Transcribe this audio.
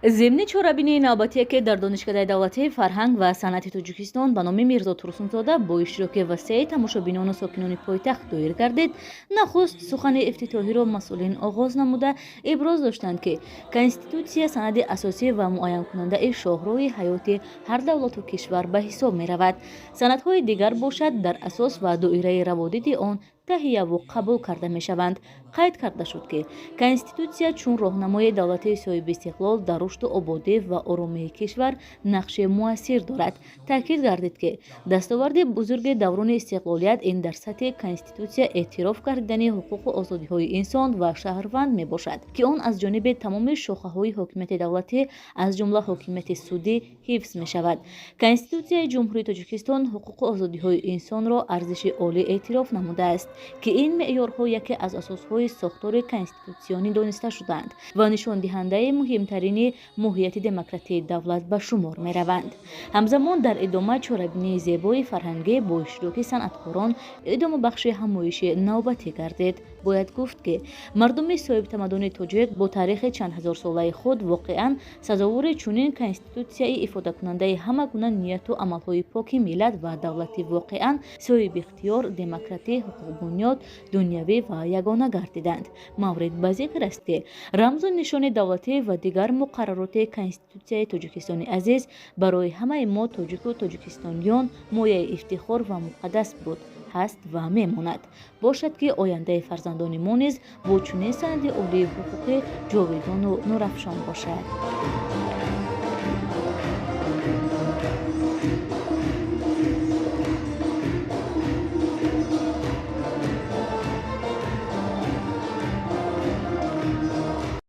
Зимни чорабинии навбатие, ки дар Донишкадаи давлатии фарҳанг ва санъати Тоҷикистон ба номи Мирзо Турсунзода бо иштироки васеи тамошобинону сокинони пойтахт доир гардид, нахуст сухани ифтитоҳиро масъулин оғоз намуда, иброз доштанд, ки Конститутсия санади асосӣ ва муайянкунандаи шоҳроҳи ҳаёти ҳар давлату кишвар ба ҳисоб меравад. Санадҳои дигар бошад, дар асос ва доираи раводиди он таҳияву қабул карда мешаванд. Қайд карда шуд, ки Конститутсия чун роҳнамои давлати соҳибистиқлол дар рушду ободӣ ва оромии кишвар нақши муассир дорад. Таъкид гардид, ки дастоварди бузурги даврони истиқлолият ин дар сатҳи Конститутсия эътироф гардидани ҳуқуқу озодиҳои инсон ва шаҳрванд мебошад, ки он аз ҷониби тамоми шохаҳои ҳокимияти давлатӣ, аз ҷумла ҳокимияти судӣ, ҳифз мешавад. Конститутсияи Ҷумҳурии Тоҷикистон ҳуқуқу озодиҳои инсонро арзиши олӣ эътироф намудааст, ки ин меъёрҳо яке аз асосҳои сохтори конститутсионӣ дониста шудаанд ва нишондиҳандаи муҳимтарини моҳияти демократии давлат ба шумор мераванд. Ҳамзамон, дар идома чорабинии зебои фарҳангӣ бо иштироки санъаткорон идомабахши ҳамоиши навбатӣ гардид. Бояд гуфт, ки мардуми соҳибтамаддуни тоҷик бо таърихи чандҳазорсолаи худ воқеан сазовори чунин конститутсияи ифодакунандаи ҳама гуна нияту амалҳои поки миллат ва давлати воқеан соҳибихтиёр, демократӣ, ҳуқуқбунёд, дунявӣ ва ягона гардиданд. Маврид ба зикр аст, ки рамзу нишони давлатӣ ва дигар муқаррароти Конститутсияи Тоҷикистони азиз барои ҳамаи мо тоҷику тоҷикистониён мояи ифтихор ва муқаддас буд, ҳаст ва мемонад. Бошад, ки ояндаи фарзандони мо низ бо чунин санади олии ҳуқуқӣ ҷовидону нурафшон бошад.